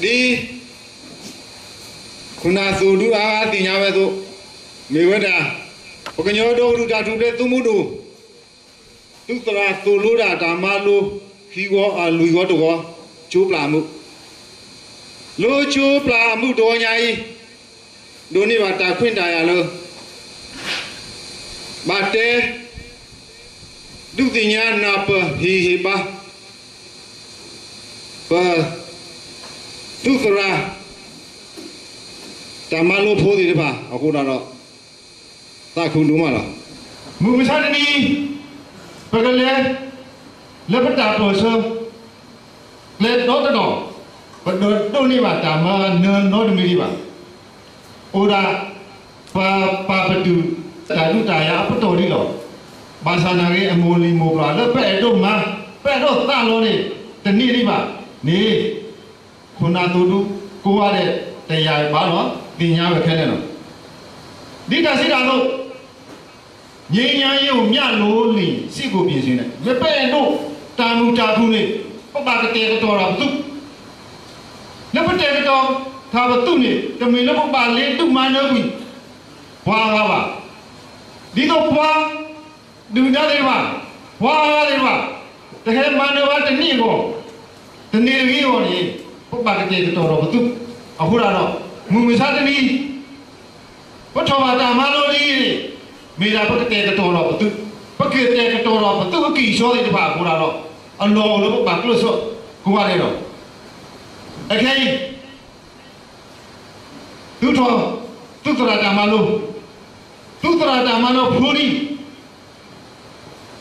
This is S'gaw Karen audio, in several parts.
ဒ် ခိၣ်နၢ်သိၣ်ဒူအါဂၤသ့ၣ်ညါဝဲအသိး, မ့ၢ်ဝဲဒၣ် ပကညီဒီကလုာ်တၢ်ထူၣ်ဖျဲးသုးမုၢ်ဒိၣ် သုးသရၣ်သိၣ်လိတၢ်တၢ်မၤလိ ခံဂီၤအလွံၢ်ဂီၤတဂီၤ ကၠိပျၢ်အမုၢ်, လၢကၠိပျၢ်အမုၢ်တဂီၤညါအံၤ ဒိးန့ၢ်ဘၣ်တၢ်ခွဲးတၢ်ယာ်လၢ ဘၣ်တဲ ဒုးသ့ၣ်ညါနၢ်ပၢၢ်ဟ့ၣ်ဂံၢ်ဟ့ၣ်ဘါ ပ သုးသရၣ် တၢ်မၤလိဖိသ့ၣ်တဖၣ်အဃိဒီး သးခုဒိၣ်မးလီၤ. မုၢ်မဆါတနံၤ ပကလဲၤ လၢပတၢ်ပၢၢ်ဆၢ ကျဲဒီတတီၤ ပဒိးဒိးန့ၢ်ဘၣ်တၢ်မၤနၢၤနီတမံၤဒံးဘၣ်. အိၣ်ဒၣ် ပပာ်ပတုာ် တၢ်ဒုးတၢ်ယၤအပတီၢ်ဒံးလီၤ. ဘၣ်ဆၣ်နာ်က့ အမိၢ်လံၤမိၢ်ပှၢ်လၢပအဲၣ်ဒိးမၤ ပအဲၣ်ဒိးသးလီၤန့ၣ် တန့ၢ်ဒံးဘၣ်န့ၣ် ခိၣ်နၢ်သိၣ်ဒူကိးဂၤဒဲး တယာ်ဘၣ်လီၤ သ့ၣ်ညါဝဲခဲလၢာ်လီၤ. ဒ်တၢ်စံးတၢ်အသိး ငြိမ်းချမ်းရေးကို မျှော်လင့်စိတ်ကို ပြင်ဆင် န့ၣ် မ့ၢ်ပအဲၣ်ဒိးတၢ်မုာ်တၢ်ခုၣ်န့ၣ် ပဘၣ်ကတဲာ်ကတီၤထီၣ်ပသူ လၢပတဲာ်ကတီၤထီၣ်ပသူန့ၣ် တမ့ၢ်လၢပဘၣ်လ့ဒုးမၤနၢၤကွံာ် ပှၤအဂၤဘၣ်. ဒ်သိးပှၤဒုၣ်ဒါသ့ၣ်တဖၣ် ပှၤအဂၤသ့ၣ်တဖၣ် တဟဲမၤနၢၤဘၣ်တန့ၢ်အဂီၢ် တန့ၢ်တဂ့ၤအဂီၢ်န့ၣ် ပဘၣ်ကတဲာ်ကတီၤထီၣ်ပသူ အဃိဒၣ်ဒီး မုၢ်မဆါတနံၤ ပထီၣ်ဘၣ်တၢ်မၤလိဒ်အံၤန့ၣ် မ့ၢ်ဒၣ်ပကတဲာ်ကတီၤထီၣ်ပသူ, ပကတဲာ်ကတီၤထီၣ်ပသူအကံၢ်အစီသ့ၣ်တဖၣ်အဃိဒၣ်ဒီး အလီၢ်အိၣ်လၢပဘၣ်ကျိၣ်စ့ကိးဂၤဒဲးလီၤ. အခဲအံၤ သုထီၣ် သုသရၣ်တၢ်မၤလိ, သုသရၣ်တၢ်မၤလိဖိလံ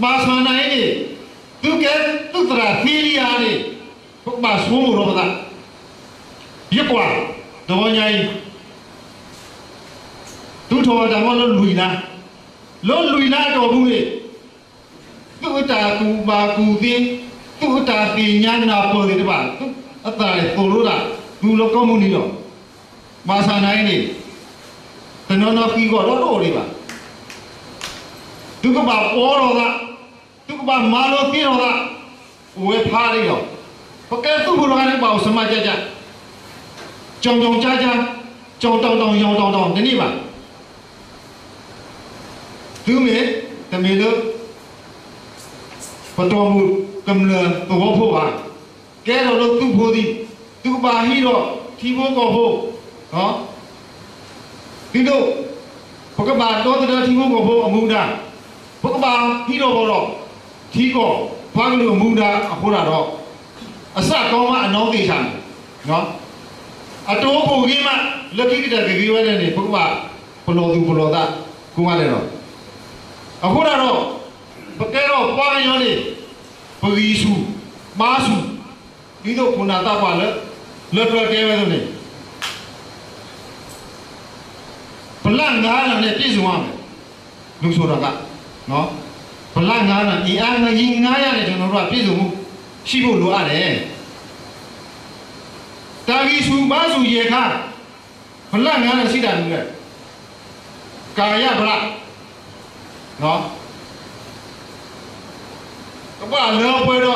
ဘၣ်ဆၣ်နာ်အံၤန့ၣ် သုကဲသုသရၣ်သ့လံဧါန့ၣ် ပကဘၣ်ဆိကမိၣ်လီၤပသး ယကွၢ် တဂီၤညါအံၤ သုထီၣ်ဘၣ်တၢ်မၤလိလၢလွံၢ်နါ, လၢလွံၢ်နါအတီၢ်ပူၤန့ၣ် သုးအတၢ်ကူၣ်ဘၣ်ကူၣ်သ့, သုးအတၢ်သ့ၣ်ညါနၢ်ပၢၢ်သ့ၣ်တဖၣ် သုးအတၢ်သိၣ်လိတၢ် သုးလၢကီၢ်မုၢ်နံၤလီၤ. ဘၣ်ဆၣ်နာ်အံၤန့ၣ် တနီၤနီၤဃံးဂီၢ်ဒီးတအိၣ်ဒံးဘၣ်. သုကဘၣ်ပီထီၣ်သး, သုကဘၣ်မၤလိသ့ထီၣ်သး, အိၣ်ဝဲဖးဒ်လီၤ. ပကဲသုးဖိတဂၤန့ၣ် ဘၣ်အိၣ်စမးကက, ကၠီၣ်ကၠီၣ်ကက, ကၠီၣ်တီၢ်တီၢ် ယီၣ်တီၢ်တီၢ် တန့ၢ်ဘၣ်. သုမ့ၢ် တမ့ၢ်လၢ ပတီၢ်မုၢ်ကမျၢၢ်သဝီဖိဘၣ်. ကဲထီၣ်လၢသုးဖိသံ, သုကဘၣ်ဟံးထီၣ်ထံဖိကီၢ်ဖိ, သုဒိၣ်, ပကဘၣ်ဒီသဒၢထံဖိကီၢ်ဖိအမူဒါ, ပကဘၣ်ဟံးထီၣ်ဘီၣ်ဒီး ထံကီၢ်ပှၤကလုာ်အမူဒါအဃိဒၣ်ဒီး အစးကီမးအနီၢ်သ့ၣ်ဆၣ်န့ၣ် အတိၢ်ခိၣ်ဂ့ၤမး လၢခံကတၢၢ်ကဂ့ၤဝဲဒၣ်န့ၣ် ပကဘၣ်ပလီၢ်သူၣ်ပလီၢ်သးကိးဂၤဒဲးလီၤ. အဃိဒၣ်ဒီး ပကဲထီၣ်ပှၤကညီန့ၣ် ပဂံၢ်ဆူၣ်ဘါဆူၣ် ဒ်သိးခိၣ်နၢ်သးပှၢ်လၢ လၢပျၢၤတဲဝဲအသိးန့ၣ် ပလၢ်ငါးရာနဲ့ ပြည့်စုံရမယ် လူဆိုတာက ပလၢ်ငါးရာ အင်အားငါးရာနဲ့ ကျွန်တော်တို့က ပြည့်စုံမှု ရှိဖို့လိုအပ်တယ်. တၢ်ဂံၢ်ဆူၣ်ဘါဆူၣ်ယဲၢ်ခါ ပလၢ်ငါးရာ ရှိတာ လူလဲၣ် ကာယဗလ ကဘၣ်လၢပှဲၤ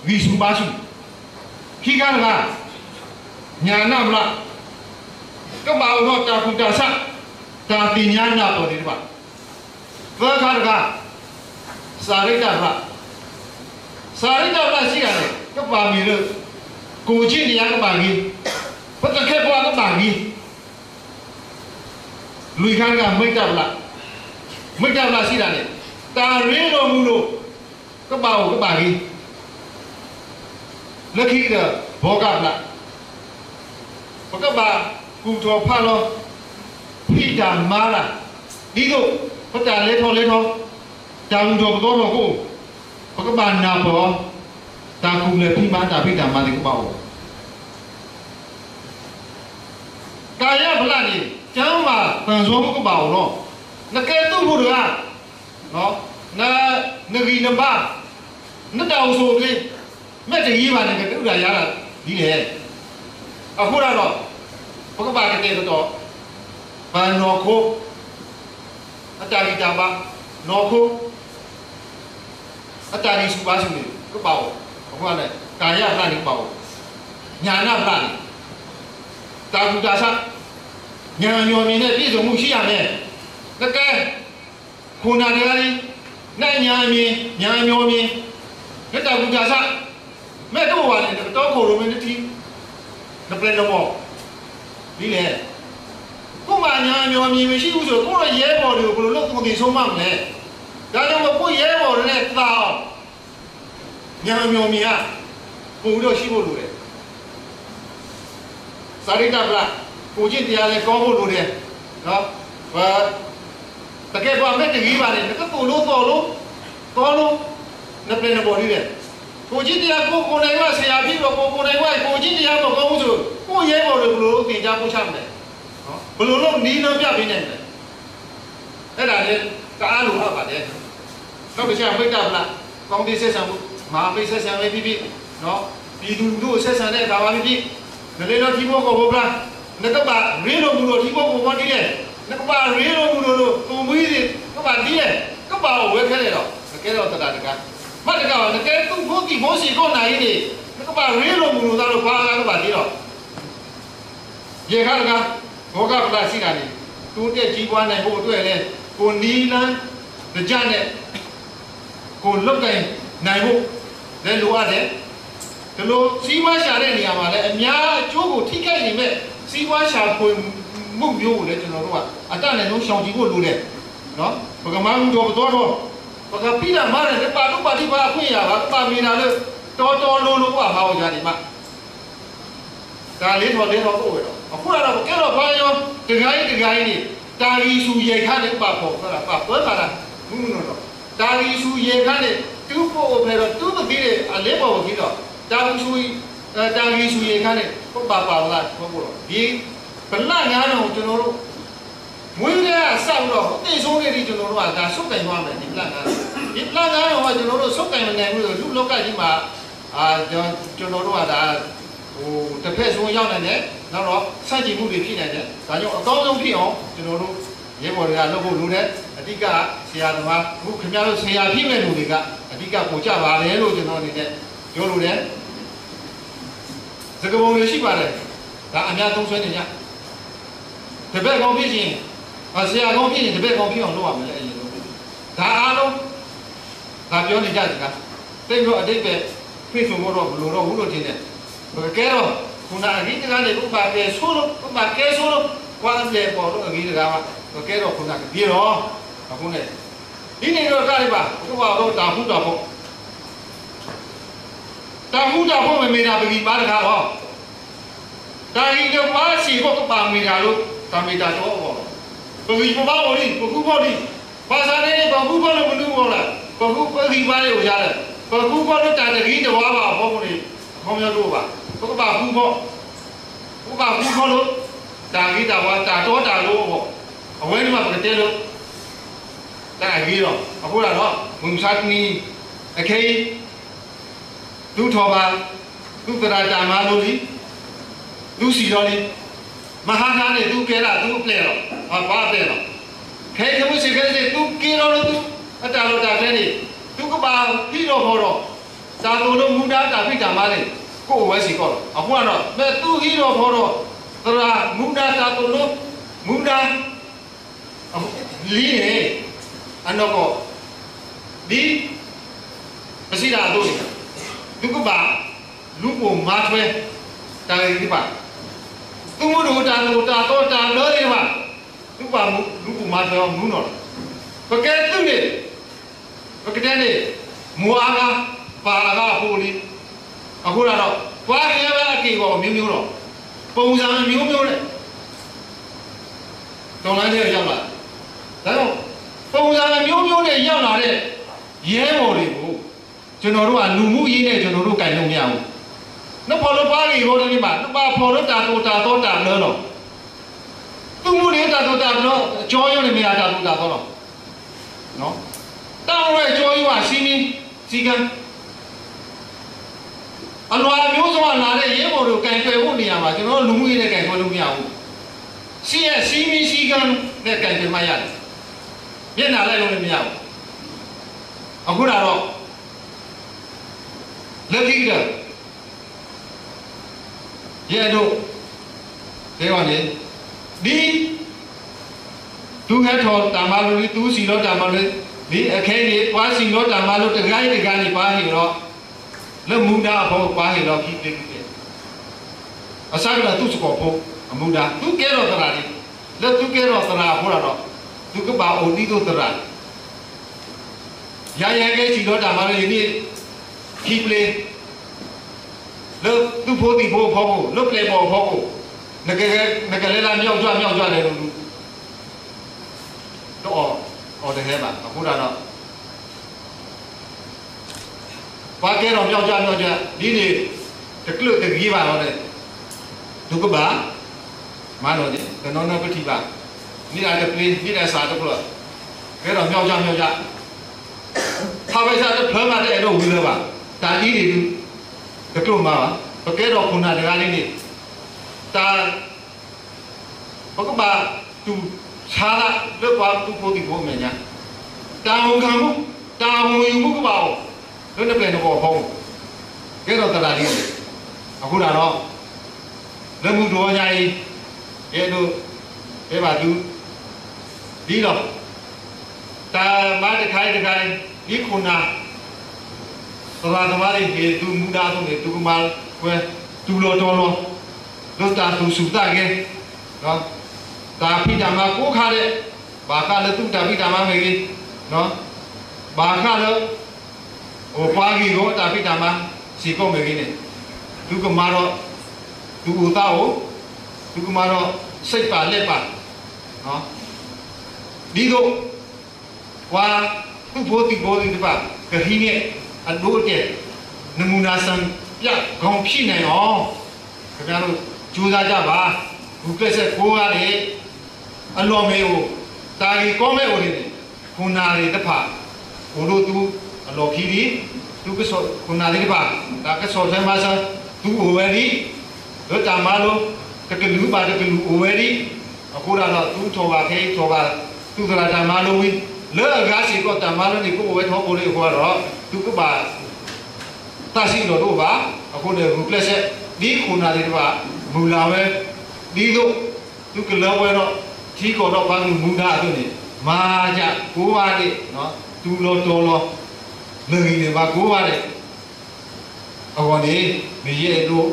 ဒီးဂံၢ်ဆူၣ်ဘါဆူၣ်, ခံခါတခါ ညာဏဗလ, ကဘၣ်အိၣ်ဒီးတၢ်ကူၣ်တၢ်ဆး တၢ်သ့ၣ်ညါနၢ်ပၢၢ်သ့ၣ်တဖၣ်, သၢခါတခါ စာရိတ္တဗလ, စာရိတ္တဗလ ရှိတာန့ၣ် ကဘၣ်မ့ၢ်လၢ ကိုယ်ကျင့်တရား ကဘၣ်ဂ့ၤ, ပသးခဲပှၤကဘၣ်ဂ့ၤ လွံၢ်ခါတခါ မိတ်တဗလ, မိတ်တဗလ ရှိတာန့ၣ် တၢ်ရ့လိာ်မုာ်လိာ် ကဘၣ်အိၣ်ကဘၣ်ဂ့ၤ, လၢခံကတၢၢ် ဘောဂဗလ, ပကဘၣ်ကူၣ်ထီၣ်ဖးလီၤ ဖံးတၢ်မၤတၢ် ဒ်သိး ပတၢ်လဲၤထီၣ်လဲၤထီ တၢ်ဂုၤထီၣ်ပသီထီၣ်အဃိ ပကဘၣ်နၢ်ပၢၢ်အီၤ တၢ်ကူၣ်လဲၤဖံးမၤ တၢ်ဖံးတၢ်မၤသ့ၣ်ကဘၣ်အိၣ် ကာယဗလန့ၣ် ကျန်းမာသန်စွမ်းမှု ကဘၣ်အိၣ်လီၤ. နကဲသုးဖိတဂၤ နဂံၢ်နဘါ နတၢ်အိၣ်ဆူၣ်အိၣ်ချ့ မ့ၢ်တဂ့ၤဘၣ်န့ၣ် ကဒုးတၢ်ယၤတၢ်ဒ်လဲၣ်. အဃိဒၣ်ဒီး ပကဘၣ်ကတဲာ်ကတီၤ ပနီၢ်ခိ အတၢ်ဂံၢ်တၢ်ဘါ နီၢ်ခိ အတၢ်ဂံၢ်ဆူၣ်ဘါဆူၣ်န့ၣ် ကဘၣ်အိၣ်, အဃိန့ၣ် ကာယဗလန့ၣ်ကဘၣ်အိၣ်, ညာဏဗလန့ၣ် တၢ်ကူၣ်တၢ်ဆး, ဉာဏ်အမြော်အမြင်နဲ့ ပြည့်စုံမှုရှိရမယ်. နကဲ ခိၣ်နၢ်တဂၤလံ, နအ ဉာဏ်အမြော်အမြင်, နတၢ်ကူၣ်တၢ်ဆး မ့ၢ်တအိၣ်ဘၣ်န့ၣ် နကတီခိၣ်ရိၣ်မဲ နထံ, နပျဲၢ်နဘီၣ် ဒ်လဲၣ်. ကိုယ့်မှာ ဉာဏ်အမြော်အမြင်မရှိဘူးဆိုရင် ကိုယ့်ရဲ့ရဲဘော်တွေကို ဘယ်လိုလုပ် သေဆုံးမှမလဲ. ဒါကြောင့်မို့ ကိုယ့်ရဲဘော်တွေနဲ့ သာအောင် ဉာဏ်အမြော်အမြင်က ပိုပြီးတော့ ရှိဖို့လိုတယ်. စာရိတ္တ ကိုယ်ကျင့်တရားလည်း ကောင်းဖို့လိုတယ်. နော်, ပ တကယ် ပှၤမ့ၢ်တဂ့ၤဘၣ်န့ၣ် နကသိၣ်လိသီၣ်လိ သီလိ နပျဲၢ်နဘီၣ်ဒ်လဲၣ်. ကိုယ်ကျင့်တရား ကိုယ်ကိုယ်တိုင်က ဆရာဖြစ်ပြီးတော့ ကိုယ်ကိုယ်တိုင်က ကိုယ်ကျင့်တရား မကောင်းဘူးဆို ကိုယ့်ရဲဘော်တွေကို ဘယ်လိုလုပ် သင်ကြားပို့ချမလဲ. နော်, ဘယ်လိုလုပ် နည်းလမ်းပြပေးနိုင်မလဲ. အဲ့ဒါလည်း တအားလိုအပ်ပါတယ်. နောက်တစ်ချက် မိတ်တဖလား ကောင်းသင့်ဆက်ဆံမှု မဟာမိတ်ဆက်ဆံရေးဖြစ်ဖြစ် နော်, ပြည်သူလူထုကို ဆက်ဆံတဲ့အခါမှာဖြစ်ဖြစ် နလဲၤလီၤထံဖိကီၢ်ဖိဖျါ နကဘၣ်ရ့လိာ်မုာ်လိာ် ထံဖိကီၢ်ဖိဒ်လဲၣ်, နကဘၣ်ရ့လိာ်မုာ်လိာ်လိာ် သိၣ်မှံသ့ၣ် ကဘၣ်ဒ်လဲၣ်, ကဘၣ်အိၣ်ဝဲခဲလၢာ်ဒီး နကဲထီၣ်သရၣ်တဂၤ, မ့ၢ်တကးဘၣ် နကဲသူၣ်ဖိသံၣ်ဖိစ့ၢ်ကီးနၤအံၤန့ၣ် နကဘၣ်ရ့လိာ်မုာ်လိာ်သးလိာ် ပှၤအါဂၤကဘၣ်သ့ဒီး ယဲၢ်ခါတခါ ဂီၤကၢ်ဖျါစံးတၢ်န့ၣ် တိုးတက်ကြီးပွားနိုင်ဖို့အတွက်လည်း ကိုယ်နည်းလမ်းတကျနဲ့ ကိုယ်လုပ်ကိုင်နိုင်ဖို့လည်း လိုအပ်တယ်. ဒီလို စီးပွားရှာတဲ့နေရာမှာလည်း အများအကျိုးကို ထိခိုက်စေမဲ့ စီးပွားရှာဖွေမှုမျိုးကိုလည်း ကျွန်တော်တို့က အတတ်နိုင်ဆုံး ရှောင်ကျဉ်ဖို့လိုတယ်. နော်, ပကမၤမုာ်ထီၣ်ပသီထီၣ်, ပကဖံးတၢ်မၤတၢ် ပာ်ဒိၣ်ပာ်ထံပာ်အခွင့်အရာဘၣ်, ကဘၣ်မ့ၢ်တၢ်လၢ တီတီလိၤလိၤ ကဘၣ်မၤအီၤယၤန့ၣ်မး တၢ်လဲၤထီၣ်လဲၤထီၣ်အိၣ်ဝဲဒီး အဃိသတးဒီး ပကဲထီၣ်ပှၤကညီ တဂၤအံၤတဂၤအံၤန့ၣ် တၢ်ဂံၢ်ဆူၣ်ယဲၢ်ခါန့ၣ် ကဘၣ်ဖီၣ်သရၣ် ပာ်ပၢသရၣ် မုၢ်မုၢ်နီၢ်နီၢ်, တၢ်ဂံၢ်ဆူၣ်ယဲၢ်ခါန့ၣ် တုၤပအိၣ်ဖျဲၣ်ဒီး တုၤပသံန့ၣ် အလဲၤပှၤဝဲခံဒီး တၢ်ဂံၢ်ဆူၣ် တၢ်ဂံၢ်ဆူၣ်ယဲၢ်ခါန့ၣ် ပဘၣ်ပာ်သရၣ်ထီဘိလီၤ. ဒီး ပလၢ်ငါနီၢ် ကျွန်တော်တို့ မွေးကတည်းကစပြီးတော့ သေဆုံးတဲ့အထိ ကျွန်တော်တို့က ဒါ ဆုပ်ကိုင်သွားမယ် ဒီပလၢ်ငါနီၢ်, ဒီပလၢ်ငါနီၢ်မှာ ကျွန်တော်တို့ ဆုပ်ကိုင်မနိုင်ဘူးဆို လူ့လောကကြီးမှာ အာ ကျွန်တော်တို့က ဒါ ဟို တစ်ဖက်ဆုံးရောက်နိုင်တယ်, နောက်တော့ ဆန့်ကျင်မှုတွေဖြစ်နိုင်တယ်. ဒါကြောင့် အကောင်းဆုံးဖြစ်အောင် ကျွန်တော်တို့ ရဲဘော်တွေက လုပ်ဖို့လိုတယ်. အဓိက ဆရာသမား အခုခင်ဗျားတို့ ဆရာဖြစ်မဲ့လူတွေက အဓိက ပိုကြပါတယ်လို့ ကျွန်တော်အနေနဲ့ ပြောလိုတယ်. စကားပုံတွေရှိပါတယ်, ဒါ အများသုံးစွဲနေကြ, တပည့်ကောင်းဖြစ်ချင်, ဆရာကောင်းဖြစ်ရင် တပည့်ကောင်းဖြစ်အောင်လုပ်ရမယ် အရင်ဆုံး, ဒါအားလုံး ဒါပြောနေကြစကား, သိပ်ပြီးတော့ အဓိပ္ပာယ်ဖွင့်ဆိုဖို့တော့ မလိုတော့ဘူးလို့ထင်တယ်. ပကကဲထီၣ် ခိၣ်နၢ်အဂ့ၤတဂၤန့ၣ် ပကဘၣ်ကဲဆိလီၤ, ပကဘၣ်ကဲဆိလီၤ, ကွၢ်အပျဲၢ်အဘီၣ်လၢအဂ့ၤတဂၤဘၣ်, ပကဲထီၣ်ခိၣ်နၢ်ကဒ့လီၤ. အဃိန့ၣ် ဒ်န့ၣ်ဒီးတၢ်ဒံးဘၣ် ပကဘၣ်အိၣ်ဒီးတၢ်ဃူတၢ်ဖိး, တၢ်ဃူတၢ်ဖိး မ့မ့ၢ်ဒၣ်ပဂံၢ်ဘါတခါလီၤ. တၢ်ဂံၢ်တဘါစ့ၢ်ကီး ကဘၣ်မ့ၢ်တၢ်လၢ တၢ်မ့ၢ်တၢ်တီအဂီၢ်လီၤ. ပဂံၢ်ပဘါအိၣ်လံ, ပဃူဖိးလံ, ဘၣ်ဆၣ်န့ၣ် ပဃူဖိးလၢမနုၤအဂီၢ်လဲၣ်, ပဃူ ပဂံၢ်ဘါန့ၣ်အိၣ်ယၤလဲၣ်, ပဃူဖိးလၢတၢ်တဂ့ၤတဝါဘၣ်အဖီခိၣ်န့ၣ် အခီပညီတအိၣ်ဘၣ်. ပကဘၣ်ဃူဖိး, ပကဘၣ်ဃူဖိးလၢ တၢ်ဂ့ၤတၢ်ဝါ တၢ်တီတၢ်လိၤအဂီၢ်, အဝဲန့ၣ်မးပကတဲလၢ တၢ်အဂ့ၤလီၤ. အဃိသတးဒီး မုၢ်မဆါတနံၤ အခဲအံၤ သုထီၣ်ဘၣ် သုသရၣ်တၢ်မၤလိလံ, သုစံၣ်လီၤလံ, မဟါခါန့ၣ် သုကဲဒၣ်သုအပျဲၢ်လီၤ, ပှၤအပျဲၢ်လီၤ. ခဲအံၤ ခဲမုၢ်ဆ့ၣ်ခဲဆ့ၣ် သုက့ၤလီၤလၢသုအတၢ်လီၢ်တၢ်ကျဲန့ၣ် သုကဘၣ်ဟံးထီၣ်ဖီၣ်ထီၣ် တၢ်သိၣ်လိမူဒါတၢ်ဖံးတၢ်မၤန့ၣ် ကအိၣ်ဝဲစ့ၢ်ကီးလီၤ. အဃိသတးဒီး မ့ၢ်သုဟံးထီၣ်ဖီၣ်ထီၣ် သရၣ်မူဒါတၢ်သိၣ်လိမူဒါ လံန့ၣ် အနီၢ်ကီၢ် ဒ်ပစံးတၢ်အသိးန့ၣ် သုကဘၣ်လူၤပိာ်မၤထွဲ တၢ်ဂ့ၢ်သ့ၣ်တဖၣ်, သုးမုၢ်ဒိၣ်တၢ်သိၣ်တၢ်သီတၢ်လၢသ့ၣ်တဖၣ် သုကဘၣ်လူၤပိာ်မၤထွဲအီၤမနုၤနီၢ်လီၤ. ပကဲသုးန့ၣ် ပကတဲန့ၣ် မိၢ်အါဂၤ ပၢ်အါဂၤအဖိအလံၤ, အဃိသတးဒီး သွားခဲ့ရတဲ့အက့ၢ်အဂီၤ မျိုးမျိုးတော့ ပုံစံမျိုးမျိုးနဲ့ တော်လှန်ရေးရောက်လာတယ်. ဒါကြောင့် ပုံစံမျိုးမျိုးနဲ့ရောက်လာတဲ့ ရဲဘော်တွေကို ကျွန်တော်တို့က လူမှုရေးနဲ့ ကျွန်တော်တို့ ကိုင်လို့မရဘူး. နဖီၣ်လၢပှၤဂ့ၢ်ဂီၤတန့ၢ်ဘၣ်, နဘၣ်ဖီၣ်လၢတၢ်သိၣ်တၢ်သီတၢ်လၢလီၤ. သူမှုတွေတၢ်သိၣ်တၢ်သီ အကြောင်းအရာတွေ မရတၢ်သိၣ်တၢ်သီလီၤ. နော်, တပ်မတော်ရဲ့ အကြောင်းအရာက စည်းမျဉ်းစည်းကမ်း အလွှာမျိုးစုံကလာတဲ့ ရဲဘော်တွေကို ကိုင်တွယ်ဖို့နေရာမှာ ကျွန်တော်တို့ လူမှုရေးနဲ့ ကိုင်တွယ်လို့မရဘူး. စည်းရဲ့ စည်းမျဉ်းစည်းကမ်းနဲ့ ကိုင်တွယ်မှရတယ်. မျက်နှာလိုက်လို့လည်းမရဘူး. အခုတော့ လက္ခိကတၢၢ် ယအဲၣ်ဒိး ဖဲအံၤန့ၣ် ဒ် သုဟဲထီၣ်တၢ်မၤလိလံ သုစံၣ်လီၤတၢ်မၤလိလံ အခဲအံၤန့ၣ် ပှၤစံၣ်လီၤတၢ်မၤလိတဂၤအံၤတဂၤန့ၣ် ပှၤဟ့ၣ်လီၤ လၢမူဒါအဖီခိၣ် ပှၤဟ့ၣ်လီၤခံဖျၢၣ်ခံဖျၢၣ် အဆၢကတီၢ်သုးစ့ၢ်ကီးဖိအမူဒါ သုကဲထီၣ်သရၣ်န့ၣ် လၢသုကဲထီၣ်သရၣ်အဃိဒီး သုကဘၣ်အိၣ်ဒ်သိးသရၣ် ယၤယဟဲက့ၤစံၣ်လီၤတၢ်မၤလိ ယန့ၢ်ခံဖျၢၣ် လၢသုးဖိသံၣ်ဖိအဖီခိၣ် လၢပျဲၢ်ဘီၣ်အဖီခိၣ် နကလဲၤလၢ မြောက်ကျ မြောက်ကျ လဲၤလူၤလူၤ တအီၣ် အီၣ်တဟဲဘၣ် အဃိသတးဒီး ပှၤကဲထီၣ် မြောက်ကျ မြောက်ကျ ဒ်န့ၣ် တကျၢၢ်တဂ့ၤဘၣ်လီၤန့ၣ် သုကဘၣ် မၤနီၣ်န့ၣ် တနီၤနီၤပထံၣ်ဘၣ် မ့ၢ်ဒၣ်တပျ့ၤ မ့ၢ်ဒၣ်စးတကျီး ကဲထီၣ် မြောက်ကျ မြောက်ကျ ဖးဝဲစးတဖျၢၣ်မးတအဲၣ်ဒိးဝံၤလၢၤဘၣ် တၢ်ဒ်န့ၣ်ဒုး တကျိၣ်မၤဘၣ် ပကဲထီၣ်ခိၣ်နၢ်တဂၤန့ၣ်န့ၣ် တၢ် ပကဘၣ်တူၢ်ဆါသးလၢပှၤသုးဖိသံၣ်ဖိအမဲာ်ညါ တၢ်အိၣ်ခါမူ တၢ်အိၣ်ယူၢ်မူကဘၣ်အိၣ် လၢနပျဲၢ်နဘီၣ်အဖီခိၣ် ကဲထီၣ်သရၣ်ဒ်န့ၣ် အဃိသတးဒီး လၢမုၢ်တနံၤညါအံၤ ယအဲၣ်ဒိး တဲဘၣ်သု ဒ်လီၤ တၢ်မၤတခါအံၤတခါအံၤ ဒ်ခိၣ်နၢ် သရၣ်သမါသ့ၣ်ဟ့ၣ်သုမူဒါအသိးန့ၣ် သုကမၤဝဲ တူၢ်လီၤတီၤလီၤ လၢတၢ်သူၣ်ဆူၣ်သးဂဲၤ တၢ်ဖံးတၢ်မၤကိးခါဒဲး ဘၣ်ဃးလၢသုတၢ်ဖံးတၢ်မၤမ့ၢ်ဂ့ၤ ဘၣ်ဃးလၢ ပှၤဂ့ၢ်ဂီၢ်တၢ်ဖံးတၢ်မၤစ့ၢ်ကီးမ့ၢ်ဂ့ၤန့ၣ် သုကမၤဒီး သူၣ်အိၣ်သးအိၣ် သုကမၤဒီး စိတ်ပါလက်ပါ ဒ်သိး ပှၤသုးဖိသံၣ်ဖိသ့ၣ်တဖၣ် ကဟံးန့ၢ်အဒိအတဲာ် နမူဒါစံပြ ကောင်းဖြစ်နိုင်အောင် ခင်ဗျားတို့ ကြိုးစားကြပါ ဂုာ်ကျဲးစၢးကိးဂၤန့ၣ် အလီၢ်မ့ၢ်အိၣ် တၢ်ဂ့ၢ်ကီမ့ၢ်အိၣ်န့ၣ်န့ၣ် ခိၣ်နၢ်သ့ၣ်တဖၣ် အိၣ်ဒီးသုအလီၢ်ခံလံ သုကဆီၣ် ခိၣ်နၢ်သ့ၣ်တဖၣ် တၢ်ကဆီၣ်ထွဲမၤစၢၤ သုအိၣ်ဝဲလံ လၢတၢ်မၤလိ တကလုာ်ဘၣ်တကလုာ်အိၣ်ဝဲလံ အဃိသတးဒီး သုထီၣ်ဘၣ်ခဲအံၤ ထီၣ်ဘၣ် သုသရၣ်တၢ်မၤလိဝံၤ လၢအဂၤစ့ၢ်ကီးတၢ်မၤလိန့ၣ် ကအိၣ်ဝဲထီဘိလံအဃိသတးဒီး သုကဘၣ် သးဆံးအလီၢ်တအိၣ်ဘၣ်. အဃိန့ၣ် ဂုာ်ကျဲးစၢး ဒ်ခိၣ်နၢ်သ့ၣ်တဖၣ် မုၢ်လၢ်ဝဲ ဒ်သိး သုကလၢပှဲၤဒီး ထံကီၢ်ဒီးပှၤကလုာ်မူဒါအသိးန့ၣ် မၤယၤကိးဂၤဒဲး တူၢ်လီၤတီၤလီၤ မ့ၢ်ဂ့ၤန့ၣ် မၤကိးဂၤဒဲး အဂီၢ်န့ၣ် မ့ၢ်ယအဲၣ်ဒိး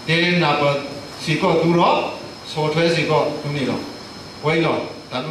တဲနၢ်ပၢၢ်စ့ၢ်ကီးသုဒီး ဆီၣ်ထွဲစ့ၢ်ကီးသုန့ၣ်လီၤ. ဝဲအံၤလီၤ တၢ်